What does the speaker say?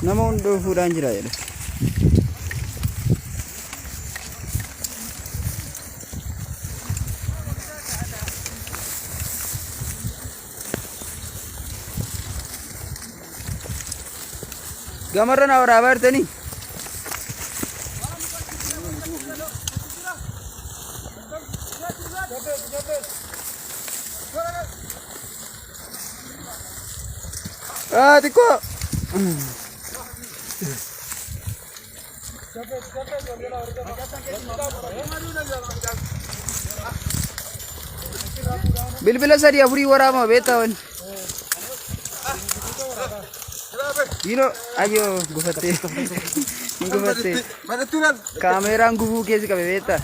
Nama hunduu fuudhaan jira jedhe. Gamarra na waraabaa jirtanii? Ah, xiqqoo. Bilbila sadii afurii waraabama beektaa wani. Diinoo ayyoo gufattee. Hin gufattee. Kaameeraan gufuu keessi qabe beektaa.